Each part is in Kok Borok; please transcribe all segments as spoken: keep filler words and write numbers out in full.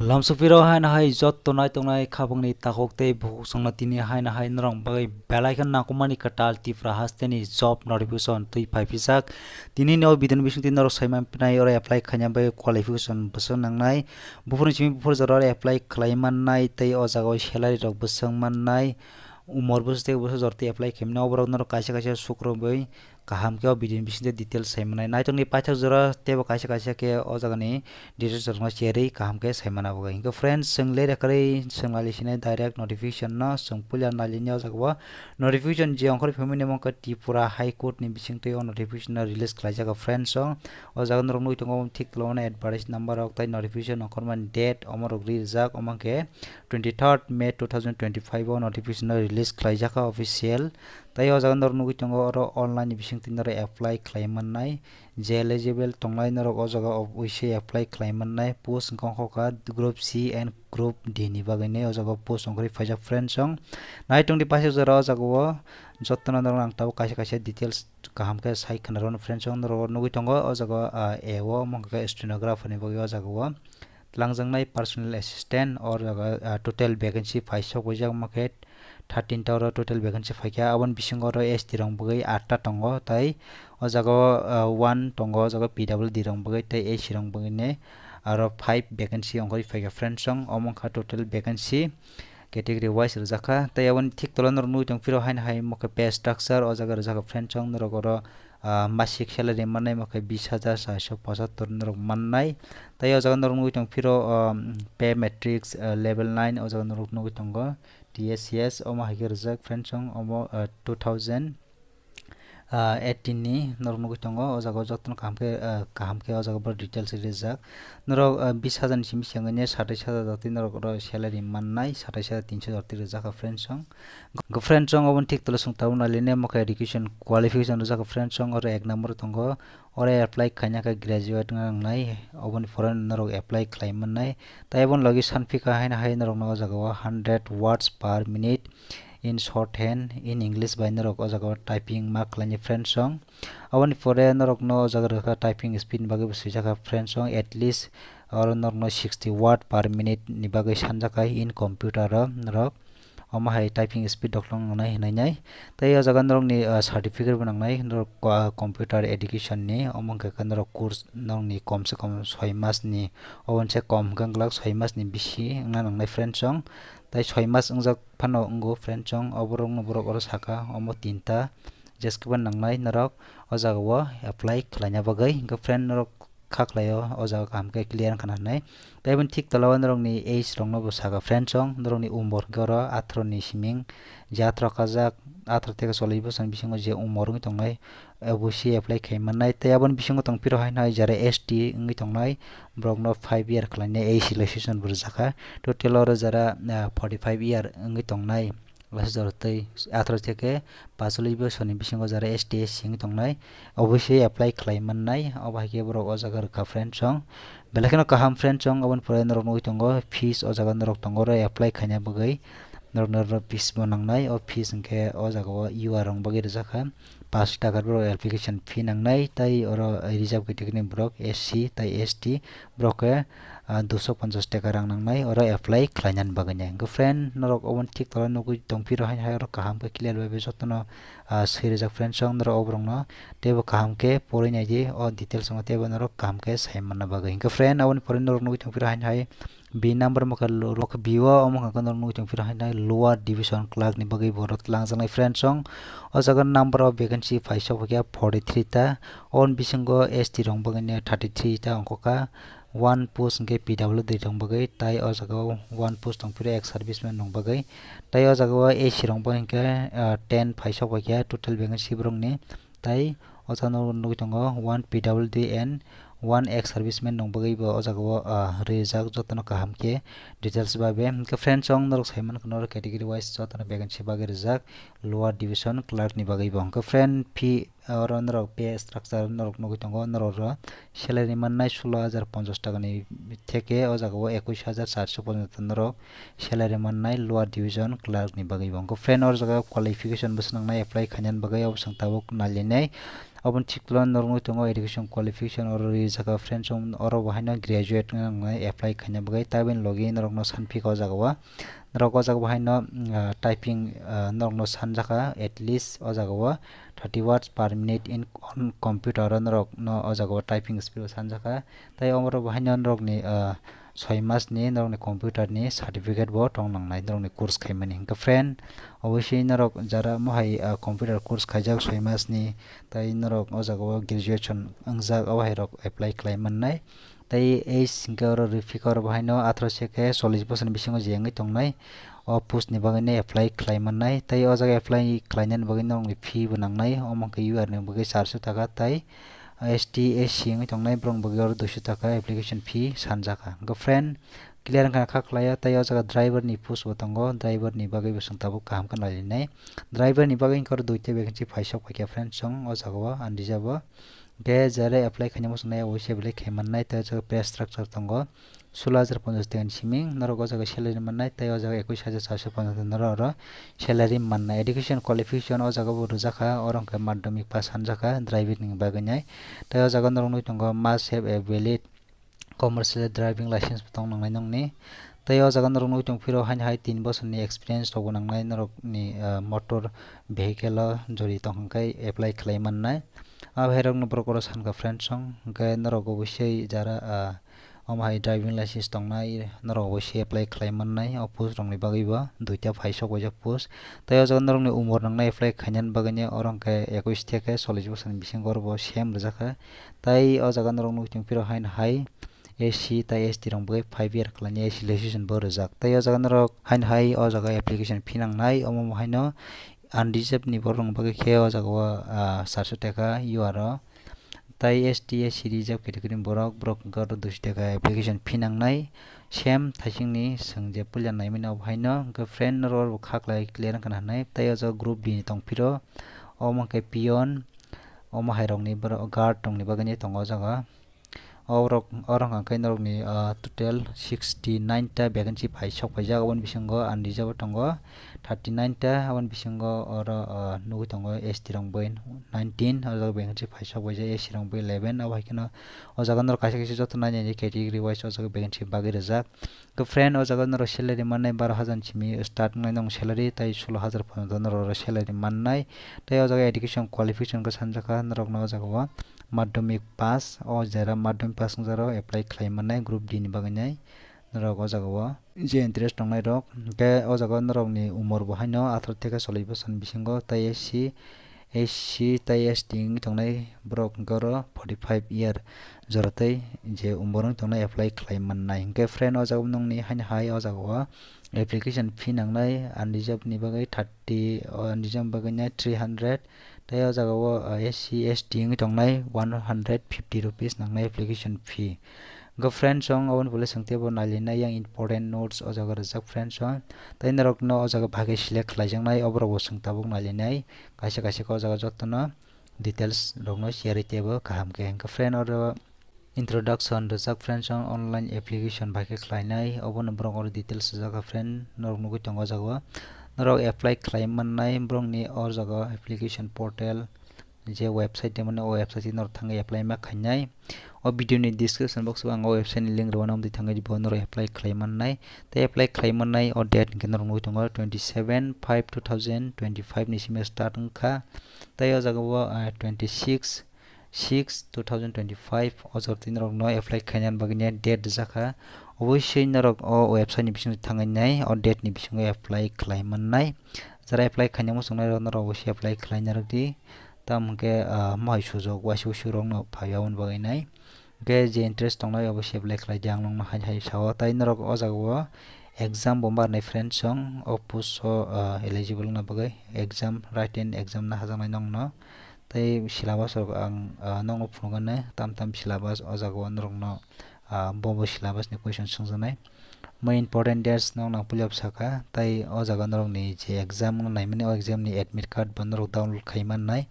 Lamsukphiro haino hai jotto nai tongnai khabangni takhuk tei bukhuk songno tini haino hai norok bagwi belai khe nangkukmani kwtal Tripura hasteni job notification twi phaipijak. Tini no video ni bisingtwi norok saiman pinai oro apply khaina bagwi qualification bwswk nangnai. Buphurni simi buphur jora oro apply khlai mannai tei o jaga o salary rok bwswk mannai. Umor bwswk tei bwswk jora twi apply khaimani oborok norok kaisa kaisa sukrubwi kaham khe o video ni bisingtwi details sai manai. Naitokni paithak jora teibo kaisa kaisa khe o jagani details rokno cherwi kaham khe sai mana bagwi. Hinkhe friends, chwng le rekarwi chwng nali sinai direct notification no chwng puila nalini o jaga o notification je ongkhorwi phaimani omo khe Tripura High Court ni bisingtwi o notification no release khlaijak friends o. O jaga norok nugwi tongo thik tolomani advertise number rok tei notification ongkhormani date omo rok rijak omo khe twenty-third May two thousand twenty-five o notification no release khlaijak official. Tei o jaga norok nugwi tongo oro online ni bisingtwi norok apply khlai mannai, je eligible tongnai norok o jaga o wise apply khlai mannai, post wngkha wngkha group C and group D ni bagwi nai o jaga o post wngkhorwi phaijak friends song. Nai tongdi paisa jora o jaga o jotono norok ang tabuk kaisa kaisa details kaham khe sai khna rw friends song, norok nugwi tongo o jaga o, ah, A O omo hwnkha khe stenographer ni bagwi o jaga o. Twlangjaknai personal assistant, o jaga, ah, total vacancy phaisok wijak omo khe thirteen ta oro total vacancy phaikha, aboni bisingo oro S T rok bagwi atta tongo, tei o jaga o, ah, one tongo, o jaga P W D rok bagwi tei A C rok bagwi ne aro five vacancy ongkhorwi phaikha friends song, omo wngkha total vacancy category wise rwjakha, tei aboni thik tola norok nugwi tongphiro haino hai omo khe pay structure o jaga rwjakha friends song, norok oro ah, masik salary mannai omo khe bis hajar charso pochattor norok mannai. Tei o jaga norok nugwi tong phiro, um, pay matrix, ah, level nine o jaga norok nugwi tongo T S C S omo hai khe rijak friends song omo, ah, two thousand, ah, eighteen ni norok nugwi tongo o jaga o jotono kaham khe, ah, kaham khe o jaga bo details rijak. Norok, ah, bis hajar ni simi se wngwi satais hajar jatwi norok oro salary mannai, satais hajar tinso jatwi rijak friends song. Friends song oboni thik tolo song tabuk nalini omo khe education qualification rijak friends song oro ek number tongo, oro apply khaina khe graduate wngna nangnai, oboni pore norok apply khlai mannai. Tai oboni logi sanphika haino hai norokno o jaga o hundred words per minute in shorthand in English bai norok o jaga o typing ma khlaini friends song. Aboni pore norokno o jaga rwkha typing speed ni bagwi bo swijak kha friends song, at least oro norokno sixty word per minute ni bagwi sanjak kha in computer o norok. Omo hai typing speed doklong nangnai hinwi nai. Tei o jaga norokni, ah, certificate bo nangnai, norok, ah, computer education ni, omo hwnkha khe norok course norokni kom se kom soi mas ni, obo se kom hwnkha glak soi mas ni bisi wngna nangnai friends song. Tai soi mas wngjak phano wngo friends song, oborokno borok oro saka, omo tinta, jeskhe bo nangnai norok o jaga o apply khlaina bagwi. Hwnkhe friend norok kha khlaio, o jaga kaham khe clear wngkha na hinwi. Tei aboni thik tola o norokni age rokno bo saka friends song, norokni umor hwnkhe oro atharo ni siming, je atharo kajak, atharo theke chollish bosor ni bisingo je umor wngwi tongnai, obo se apply khai mannai. Tei aboni bisingo tong phiro haino hai jara S T wngwi tongnai, borokno five year khlainai age relaxation bo rwjakha. Total oro jara, ah, forty five year wngwi tongnai. Aswk jora tei atharo theke paisalish bosorni bisingo jara S T S C wngwi tongnai, obo se apply khlai mannai, obo hai khe borok o jaga rwkha friends song. Belai kheno kaham friends song, oboni pore norok nugwi tongo fees o jaga norok tongo oro apply khaina bagwi norok norok fees bo nangnai, o fees hwnkhe o jaga o U R rok bagwi rwjakha. Pash taka borok application fee nangnai, tei oro reserve category ni borok S C tei S T borok khe, ah, duiso ponchas taka rang nangnai oro apply khlainani bagwi nai. Hwnkhe friend, norok oboni thik tola nugwi tongphiro haino hai oro kaham khe clear bai bai jotono, ah, swi rijak friend song norok oborokno teibo kaham khe porwi naidi o details no teibo norok kaham khe sai manna bagwi. Hwnkhe friend, aboni pore norok nugwi tongphiro haino hai B number mokhe lo-, rok B o omo hwnka khe norok nugwi tongphiro haino lower division clerk ni bagwi borok twlangjaknai friend song. O jaga number of vacancy phaisok hwnkhe forty three ta, oboni bisingo S T rok bagwi no thirty three ta ongkha kha. One post hwnkhe P W D rok bagwi, tai o jaga o one post tongphiro ex serviceman rok bagwi. Tai o jaga o A C rok bagwi hwnkhe, ah, ten phaisok bai khe total vacancy borokni. Tai o jaga o nugwi tongo one P W D and one ex serviceman rok bagwi bo o jaga o, ah, rijak jotono kaham khe details bai be. Hwnkhe friend song norok sai mankha norok category wise jotono vacancy bagwi rijak lower division clerk ni bagwi bo. Hwnkhe friend fee oro norok pay structure norok nugwi tongo, norok oro salary mannai solo hajar ponchas taka ni theke o jaga o ekush hajar charso porjonto norok salary mannai lower division clerk ni bagwi bo. Hwnkhe friend, oro jaga qualification bwswk nangnai apply khainani bagwi, obo chwng tabuk nailainai. Oboni thik ulo norok nugwi tongo education qualification oro rijak kha friends, oro bo haino graduate wngna nangnai apply khaina bagwi, tabini logi norokno sanphika o jaga o. Norok o jaga bo haino, ah, typing, ah, norokno sanjak kha at least o jaga o thirty words per minute in on computer o norokno o jaga o typing speed o sanjak kha. Tai oro bo haino norokni, ah, soi mas ni norokni computer ni certificate bo tong nangnai norokni course khaimani. Hwnkhe friend, obviously norok jara mohai, ah, computer course khaijak soi mas ni, tai norok o jaga o graduation wngjak, abo hai rok apply khlai mannai. Tai age hwnkhe oro rifika oro bo haino atharoh se khe chollish bosor ni bisingo je wngwi tongnai, o post ni bagwi no apply khlai mannai. Tai o jaga apply khlainani bagwi norokni fee bo nangnai, omo hwnkhe U R ni bagwi charso taka tai S T, S C wngwi tongnai borokni bagwi oro duiso taka application fee sanjak kha. Hwnkhe friend, clear wngkha kha khlai o, tai o jaga driver ni post bo tongo, driver ni bagwi bo chwng tabuk kaham khe nailainai. Driver ni bagwi hwnkhe oro duita vacancy phaisok phaikha friend, chwng o jaga o ang rijabo. Hwnkhe jare apply khaina muchungnai obo se belai khai mannai, tai o jaga pay structure tongo. Sulo hajar ponchash taka ni simi norok o jaga salary mannai, tai o jaga ekush hajar charso ponchash norok oro salary mannai. Education qualification o jaga bo rijak kha, oro hwnkhe madhyamik pass sanjak kha driving ni bagwi nai. Tai o jaga norok nugwi tongo must have a valid commercial driving license bo tong nangnai nongni. Tai o jaga norok nugwi tong phiro haino hai tin bosor ni experience rok bo nangnai norok ni, ah, motor vehicle o jori tong hwnkhe apply khlai mannai. Abo hai rok no borok oro sankha friend song, hwnkhe norok obo se jara, ah, Omo hai driving license tongnai norok bo se apply khlai mannai o post rokni bagwi bo duita phaisok waijak post. Tai o jaga norokni umor nangnai apply khainani bagwino oro hwnkhe ekush theke chollish bosor ni bisingo oro bo same rijak kha. Tai o jaga norok nugwi tong phiro haino hai S C tai S T rok bagwi five year khlainai S C registration bo rijak. Tai o jaga norok haino hai o jaga application fee nangnai omo haino unreserved ni borok rokni bagwi khe o jaga o, ah, charso taka U R o. Tai S T, S C reserve category ni borok, borok hwnkhe oro duiso taka application fee nangnai. Same thaisingni chwng je puila naimani abo haino, hwnkhe friend norok oro kha khlai clear wngkha na hinwi. Tai o jaga group D ni tong phiro, omo hwnkhe peon, omo hai rokni borok guard rokni bagwi tongo o jaga. Orok, oro hwnkha khe norokni, ah, total sixty nine ta vacancy phai sok phaijak, aboni bisingo unreserved tongo thirty nine ta, aboni bisingo oro, ah, nugwi tongo S T rok bai nineteen, o jaga vacancy phai sok phaijak, S C rok bai eleven, abo hai kheno o jaga norok kaisa kaisa joto nai nai category wise o jaga vacancy bagwi rijak. Hwnkhe friend, o jaga norok salary mannai baro hajar ni simi start wngnai nong salary, tai solo hajar porjonto norok salary mannai. Tai o jaga education qualification khe sanjakha norokno o jaga o madhyamik pass, o jera madhyamik pass wngjak rok apply khlai mannai group D ni bagwi nai. Norok o jaga o je interest tongnai rok, hwnkhe o jaga o norokni umor bo haino atharoh theke chollish bosor ni bisingo, tai S C, S C tai S T wngwi tongnai borok hwnkhe oro forty five year jora tei je umor wngwi tongnai apply khlai mannai. Hwnkhe friend, o jaga o nongni haino hai o jaga o application fee nangnai unreserved ni bagwi thirty, o unreserved bagwi nai three hundred, tai o jaga o, uh, S C, S T wngwi tongnai one hundred fifty rupees nangnai application fee. Hwnkhe friends, chwng aboni pore chwng teibo nailainai yang important notes o jaga rijak friends, chwng tei norokno o jaga bagwi select khlaijaknai, oborok bo chwng tabuk nailainai, kaisa kaisa khe o jaga jotono details rokno share teibo kaham khe. Hwnkhe friend, oro introduction rijak friends, chwng online application bai khe khlainai, obono borok oro details rijak kha friend, norok nugwi tongo o jaga o. Norok apply khlai mannai borokni o jaga o application portal, je website tei mani o website tei norok thangwi apply ma khainai. O video ni description box o ang o website ni link rwna, amtwi thangwi bo norok apply khlai mannai. Tei apply khlai mannai o date hwnkhe norok nugwi tongo twenty seven five two thousand twenty five ni simi start wngkha. Tei o jaga o, ah, twenty six six two thousand twenty five o jora twi norokno apply khaina bagwi ni date rijak kha. Obviously norok o website ni bisingo thangwi nai o date ni bisingo apply khlai mannai. Jara apply khaina muchungnai rok norok obviously apply khlai narwk di. Tamo hwnkhe, ah, mohai sujok waisa wuisu rokno phaiwi aboni bagwi nai. Hwnkhe je interest tongnai obviously apply khlai di, ang nokno hai hai sao. Tai norok o jaga o exam bo marnai friends, chwng o post o, ah, eligible wngna bagwi exam, written exam na hajaknai nokno. Tei syllabus rok ang, ah, nokno phunukgani tam tam syllabus o jaga o norokno, ah, bo bo syllabus ni question swngjaknai. Moi important dates nokno ang puila sakha, tei o jaga norokni je exam wngna naimani, o exam ni admit card bo norok download khai mannai.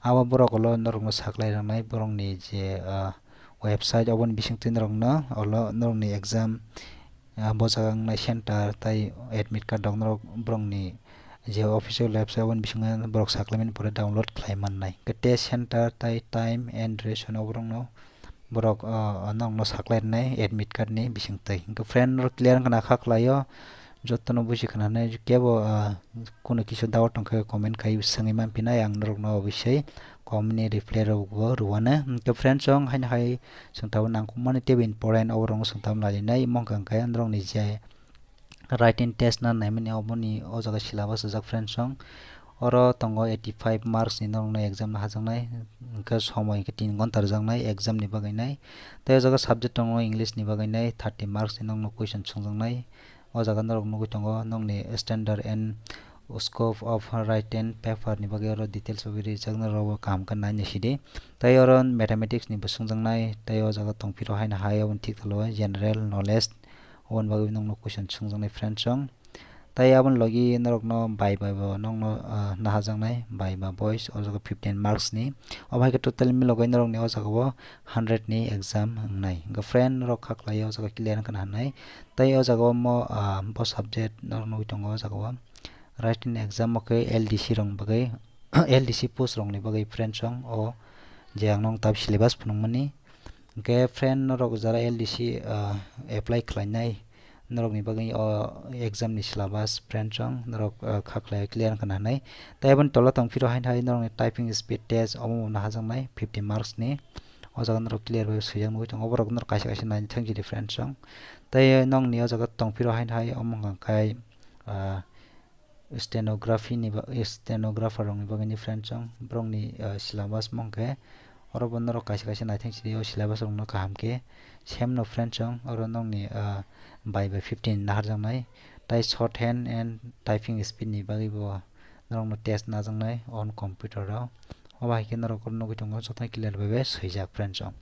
Abo borok ulo norokno saklai rwnai borokni je, ah, website, oboni bisingtwi norokno ulo norokni exam, ah, bo jaga wngnai center tei admit card rok norok borokni je official website, oboni bisingo borok saklaimani pore download khlai mannai. Hwnkhe test center tai time and duration oborokno borok, ah, norokno saklai rwnai admit card ni bisingtwi. Hwnkhe friend, norok clear wngkha na kha khlaio, jotono buji khna hinwi kebo, ah, kunu kisa doubt tongkhe comment khai swngwi manphinai, ang norokno obisai comment ni reply rokbo rwano. Hwnkhe friend, chwng haino hai chwng tabuk nangkukmani teibo important, oborokno chwng tabuk nailainai, omo wngkha hwnkhe norokni je writing test na naimani, oboni o jaga syllabus rijak friend song. Oro tongo eighty five marks ni norokno exam no hajaknai, hwnkhe somoi hwnkhe tin ghonta rwjaknai exam ni bagwi nai. Tei o jaga subject tongo English ni bagwi nai, thirty marks ni norokno question swngjaknai. O jaga norok nugwi tongo nokni standard and scope of written paper ni bagwi oro details o rijak, norok kaham khe naina sidi. Tei oro mathematics ni bo swngjaknai, tei o jaga tongphiro haino hai aboni thik tolo general knowledge. Oboni bagwi nokno question swngjaknai friend song. Tei aboni logi norokno bai bai bo nokno, ah, nahajaknai bai ba boys o jaga fifteen marks ni. Obo hai khe total milogwi norokni o jaga o hundred ni exam wngnai. Hwnkhe friend, norok kha khlai o jaga clear wngkha na hinwi. Tei o jaga o mo, ah, bo subject norok nugwi tongo o jaga o writing exam o khe L D C rokni bagwi, L D C post rokni bagwi friend song o je ang nokno tab syllabus phunukmani. Hwnkhe friend, norok jara L D C, ah, apply khlainai, norokni bagwi o exam ni syllabus friend song norok, ah, kha khlai clear wngkha na hinwi. Tei aboni tola tongphiro haino hai norokni typing speed test omo nahajaknai fifty marks ni. O jaga norok clear bai swijak nugwi tongo, borok norok kaisa kaisa naina thang sidi friend song. Tei nokni o jaga tongphiro haino hai omo wngkha khe, ah, stenography ni ba-, stenographer rokni bagwi ni friend song, borokni, ah, syllabus mong khe oro bo norok kaisa kaisa naithang sidi o syllabus rokno kaham khe sem no friend song, oro nokni, ah, bai bai fifteen naharjaknai, tai short hand and typing speed ni bagwi bo norokno test najaknai on computer o. Obo hai khe norok nugwi tongo jotono clear bai bai swijak friend song.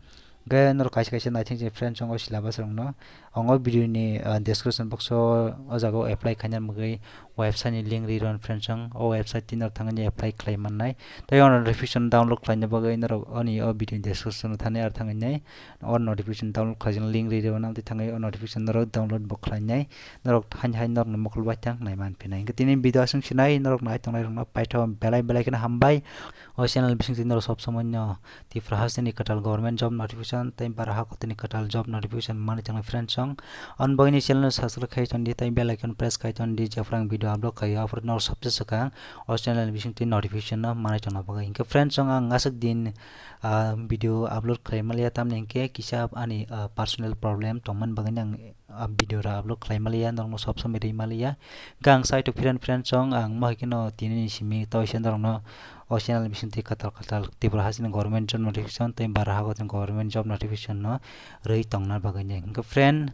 Hwnkhe norok kaisa kaisa naithang sidi friend song o syllabus rokno. Ang o video ni, ah, description box o o jaga o apply khaina bagwi website ni link ri rw friend song. O website twi norok thangwi apply khlai mannai. Tei o notification download khlaina bagwi norok ani o video ni description o thani ar thangwi nai o notification download khlaijak link ri rw nang twi thangwi o notification norok download bo khlainai. Norok haino hai norokni mokol bai tang nai manphinai. Hwnkhe tini video aswk sinai, norok nai tongnai rokno paithago belai belai kheno hambai. O channel bisingtwi norok sob somoi no Tripura hasteni kwtal government job notification tei bara hakotini kwtal job notification manwi tongnai friend song. Ani bagwini channel no subscribe khai tondi tei bell icon press khai tondi, jephru ang video upload khaio aphuru norok sobse swkang o channel bisingtwi notification no manwi tongna bagwi. Hwnkhe friend song, ang aswk din, ah, video upload khlai maliya, tamni hwnkhe kisa ani, ah, personal problem tongmani bagwini ang ah, video rok upload khlai maliya, norokno sob somoi rwi maliya. Hwnkhe ang saitok phiran phiran song, ang mohai kheno tini ni simi toisa norokno o channel bisingtwi kwtal kwtal Tripura hasteni government job notification tei bara hakotini government job notification no rwi tongna bagwi ni. Hwnkhe friend,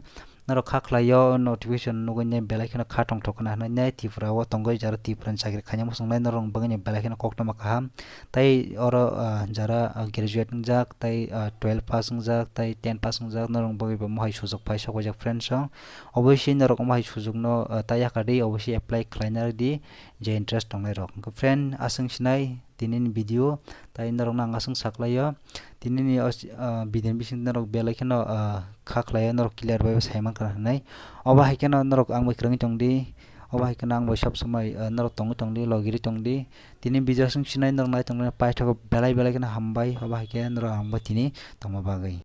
norok kha khlai o notification nugwi nai belai kheno kha tongthok khna hinwi nai Tripura o tongwi jara Tripura ni chakri khaina muchungnai norok bagwi ni belai kheno koktma kaham. Tei oro, ah, jara, ah, graduate wngjak, tei, ah, twelve pass wngjak, tei ten pass wngjak, norok bagwi bo mohai sujok phai sok wijak friend song. Obviously norok omo hai sujukno, ah, ta yakar di, obviously apply khlaina di, je interest tongnai rok. Hwnkhe friend, aswk sinai tini ni video, tai norokno ang aswk saklaio. Tini ni os-, ah, video ni bising norok belai kheno, ah, kha khlaio, norok clear bai sai mankha hinwi. Obo hai kheno norok ang bai kwrwngwi tong di, obo hai kheno ang bai sob somoi, ah, norok tongwi tong di, logiri tong di. Tini video aswk sinai norok nai tongmani paithago belai belai kheno hambai, obo hai khe norok ang bai tini tongma bagwi.